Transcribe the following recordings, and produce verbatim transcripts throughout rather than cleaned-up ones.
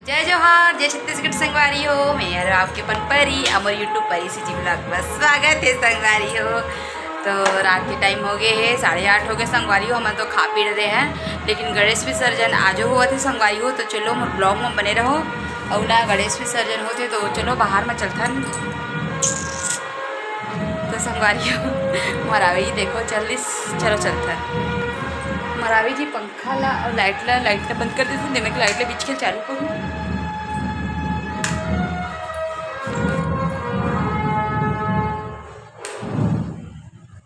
जय जोहार, जय छत्तीसगढ़ संगवारी हो। मैं हर आपके अपन परी, अमर YouTube परी CG vlog में स्वागत है संगवारी हो। तो रात के टाइम हो गए है, साढ़े आठ हो गए संगवारी हो। हमन तो खा पी रहे हैं, लेकिन गणेश विसर्जन आजो हुआ थे संगवारी हो। तो चलो मोर vlog में बने रहो। और ना गणेश विसर्जन होते तो चलो बाहर में चलथन। तो संगवारी हो, मरावी देखो चलिस, चलो चलथन। मरावी जी पंखा ला और लाइट ला, लाइट ला बंद कर देथन, देना कि लाइट ला बीच के चालू करूँ।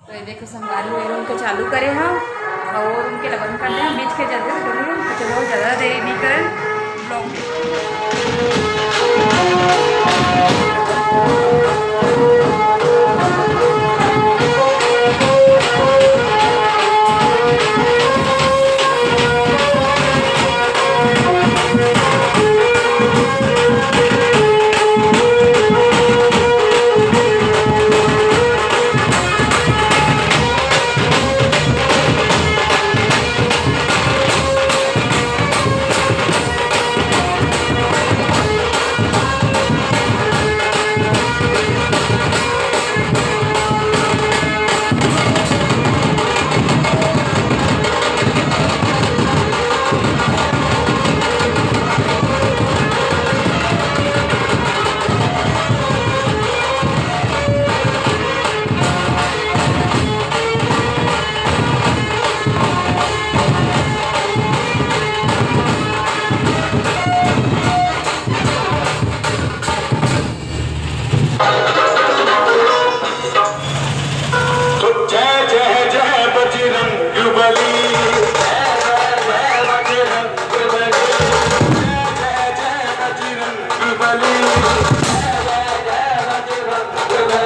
तो ये देखो संगवारी हो, ये उनके चालू करे हम और उनके ला बंद कर दे हम, बीच के जल्दी से करूँ। तो चलो ज़्यादा देरी नहीं करें, vlog तो जय जय जय बजरंग बली, जय जय जय बजरंग बली, जय जय जय बजरंग बली, जय जय जय बजरंग बली।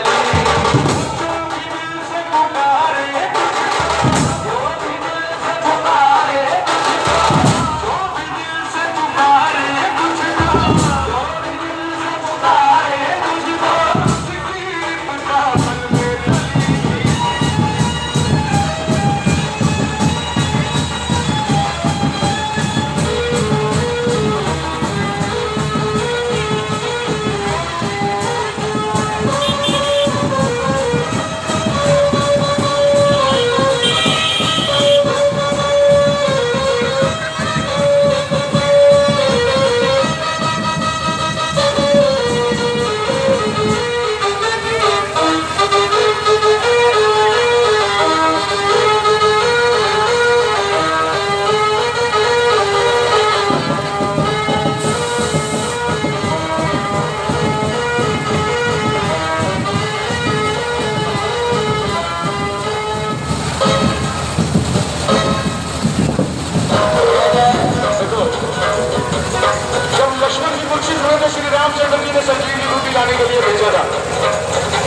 जब लक्ष्मण जी मूर्छित हुए तो श्री रामचंद्र जी ने संजीवनी बूटी लाने के लिए भेजा था।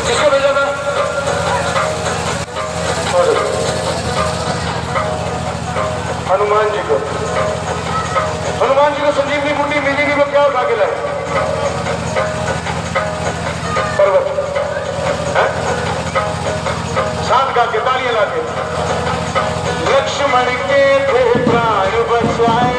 किसको भेजा था? हनुमान जी को। हनुमान जी को संजीवनी बूटी मिली नहीं, वो क्या उठा के लाए? पर्वत। हैं? साथ गा के, तालियां ला के। लक्ष्मण के थे प्राण बचाए।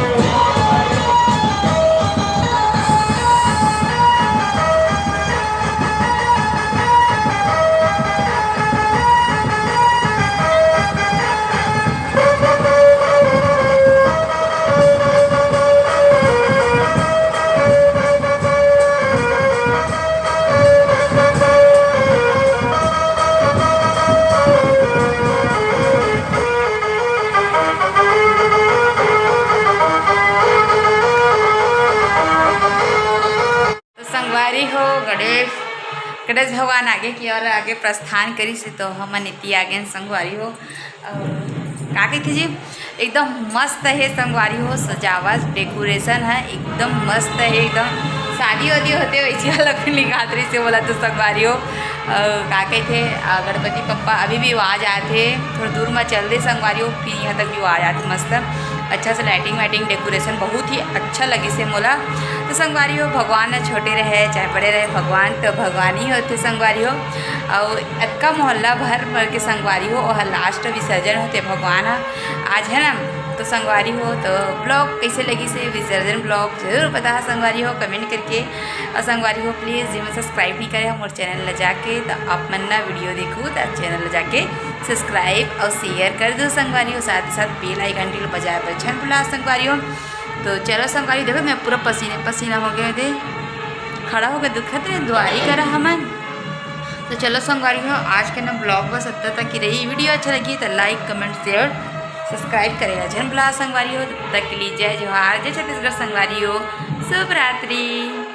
तो संगवारी हो, गणेश, गणेश भगवान आगे की ओर आगे प्रस्थान करिस हे, तो हमन इति आगे हन संगवारी हो। अउ का कहिथे जी, एकदम मस्त हे संगवारी हो, सजावट, decoration हे एकदम मस्त हे, एकदम शादी वादी होथे वैसे वाला feeling आत रहिस हे मोला तो संगवारी हो। अउ का कहिथे, अ, गणपति बप्पा अभी भी आवाज आत हे, थोड़ा दूर म चल दे संगवारी हो, फिर यहाँ तक भी आवाज आत हे मस्त। अच्छा से lighting वाइटिंग, decoration बहुत ही अच्छा लगिस हे मोला। तो संगवारी हो, भगवान ह छोटे रहे चाहे बड़े रहे, भगवान तो भगवान ही होथे संगवारी हो। अउ अतका मोहल्ला भर भर के संगवारी हो, ओह last विसर्जन होथे भगवान ह। आज हे ना, तो संगवारी हो, तो vlog कैसे लगिस हे, विसर्जन vlog जरूर बताहा संगवारी हो comment करके। और संगवारी हो, please जेमन subscribe नहीं करे हो मोर channel ला जाके, तो आप मन ना video देखू तो channel ला जाके subscribe और share कर दो संगवारी हो। साथ ही साथ bell icon ला बजाए बर झन भुला संगवारी हो। तो चलो संगवारी, देखो मैं पूरा पसीने पसीना हो गया दे, खड़ा होके दुखत रहे दुआरी करा हमन। तो चलो संगवारी हो, आज के ना vlog बस अतना तक ही रही। Video अच्छा लगी तो like, comment, share, subscribe करे ला झन भुला संगवारी हो। तब तक के लिए जय जोहार, जय छत्तीसगढ़ संगवारी हो, शुभ रात्रि।